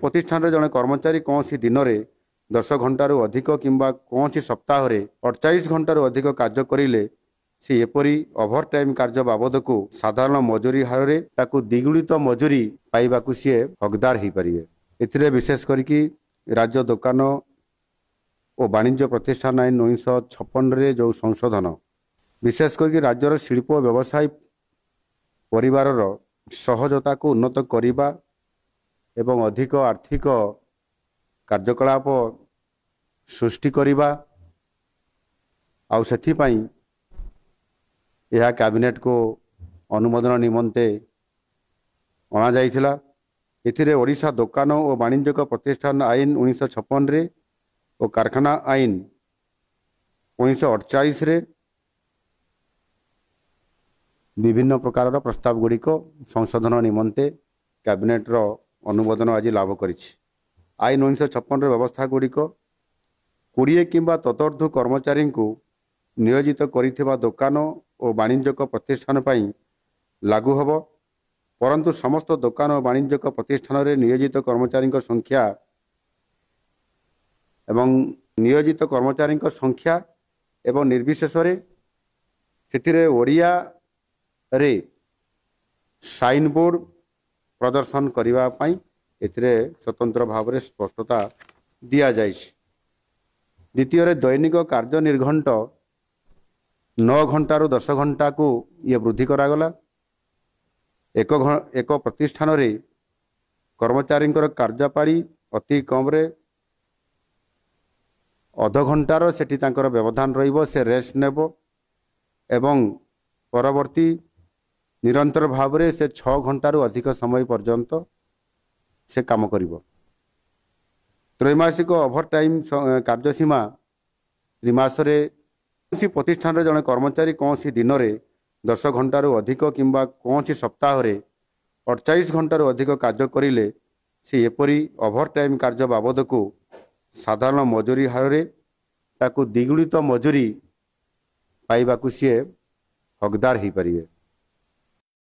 ପ୍ରତିଷ୍ଠାନରେ ଜଣେ କର୍ମଚାରୀ କୌଣସି ଦିନରେ 10 ଘଣ୍ଟାରୁ ଅଧିକ କିମ୍ବା କୌଣସି ସପ୍ତାହରେ 48 ଘଣ୍ଟାରୁ ଅଧିକ କାର୍ଯ୍ୟ କରିଲେ, ସେ ଏପରି ଓଭର ଟାଇମ୍ କାର୍ଯ୍ୟ ବାବଦକୁ ସାଧାରଣ ମଜୁରୀ ହାରରେ ତାକୁ ଦ୍ୱିଗୁଣିତ ମଜୁରୀ ପାଇବାକୁ ସିଏ ହକଦାର ହେଇପାରିବେ। ଏଥିରେ ବିଶେଷ କରିକି ରାଜ୍ୟ ଦୋକାନ ଓ ବାଣିଜ୍ୟ ପ୍ରତିଷ୍ଠାନ ଆଇନ 1956ରେ ଯେଉଁ ସଂଶୋଧନ, ବିଶେଷ କରିକି ରାଜ୍ୟର ଶିଳ୍ପ ଓ ବ୍ୟବସାୟ ପରିବାରର ସହଜତାକୁ ଉନ୍ନତ କରିବା ଏବଂ ଅଧିକ ଆର୍ଥିକ କାର୍ଯ୍ୟକଳାପ ସୃଷ୍ଟି କରିବା, ଆଉ ସେଥିପାଇଁ ଏହା କ୍ୟାବିନେଟକୁ ଅନୁମୋଦନ ନିମନ୍ତେ ଅଣାଯାଇଥିଲା। ଏଥିରେ ଓଡ଼ିଶା ଦୋକାନ ଓ ବାଣିଜ୍ୟିକ ପ୍ରତିଷ୍ଠାନ ଆଇନ 1956ରେ ଓ କାରଖାନା ଆଇନ 1948ରେ ବିଭିନ୍ନ ପ୍ରକାରର ପ୍ରସ୍ତାବ ଗୁଡ଼ିକ ସଂଶୋଧନ ନିମନ୍ତେ କ୍ୟାବିନେଟର ଅନୁମୋଦନ ଆଜି ଲାଭ କରିଛି। ଆଇନ 1956ର ବ୍ୟବସ୍ଥା ଗୁଡ଼ିକ 20 କିମ୍ବା ତଦୋର୍ଦ୍ଧ୍ୱ କର୍ମଚାରୀଙ୍କୁ ନିୟୋଜିତ କରିଥିବା ଦୋକାନ ଓ ବାଣିଜ୍ୟିକ ପ୍ରତିଷ୍ଠାନ ପାଇଁ ଲାଗୁ ହେବ, ପରନ୍ତୁ ସମସ୍ତ ଦୋକାନ ଓ ବାଣିଜ୍ୟିକ ପ୍ରତିଷ୍ଠାନରେ ନିୟୋଜିତ କର୍ମଚାରୀଙ୍କ ସଂଖ୍ୟା ଏବଂ ନିୟୋଜିତ କର୍ମଚାରୀଙ୍କ ସଂଖ୍ୟା ଏବଂ ନିର୍ବିଶେଷରେ ସେଥିରେ ଓଡ଼ିଆରେ ସାଇନବୋର୍ଡ଼ ପ୍ରଦର୍ଶନ କରିବା ପାଇଁ ଏଥିରେ ସ୍ୱତନ୍ତ୍ର ଭାବରେ ସ୍ପଷ୍ଟତା ଦିଆଯାଇଛି। ଦ୍ୱିତୀୟରେ, ଦୈନିକ କାର୍ଯ୍ୟ ନିର୍ଘଣ୍ଟ 9 ଘଣ୍ଟାରୁ 10 ଘଣ୍ଟାକୁ ଇଏ ବୃଦ୍ଧି କରାଗଲା। ଏକ ପ୍ରତିଷ୍ଠାନରେ କର୍ମଚାରୀଙ୍କର କାର୍ଯ୍ୟପାଳି ଅତି କମ୍ରେ ଅଧଘଣ୍ଟାର ସେଠି ତାଙ୍କର ବ୍ୟବଧାନ ରହିବ, ସେ ରେଷ୍ଟ ନେବ ଏବଂ ପରବର୍ତ୍ତୀ ନିରନ୍ତର ଭାବରେ ସେ 6 ଘଣ୍ଟାରୁ ଅଧିକ ସମୟ ପର୍ଯ୍ୟନ୍ତ ସେ କାମ କରିବ। ତ୍ରୈମାସିକ ଓଭର ଟାଇମ୍ କାର୍ଯ୍ୟସୀମା ତ୍ରିମାସରେ କୌଣସି ପ୍ରତିଷ୍ଠାନରେ ଜଣେ କର୍ମଚାରୀ କୌଣସି ଦିନରେ 10 ଘଣ୍ଟାରୁ ଅଧିକ କିମ୍ବା କୌଣସି ସପ୍ତାହରେ 48 ଘଣ୍ଟାରୁ ଅଧିକ କାର୍ଯ୍ୟ କରିଲେ, ସେ ଏପରି ଓଭର ଟାଇମ୍ କାର୍ଯ୍ୟ ବାବଦକୁ ସାଧାରଣ ମଜୁରୀ ହାରରେ ତାକୁ ଦ୍ୱିଗୁଣିତ ମଜୁରୀ ପାଇବାକୁ ସିଏ ହକଦାର ହେଇପାରିବେ।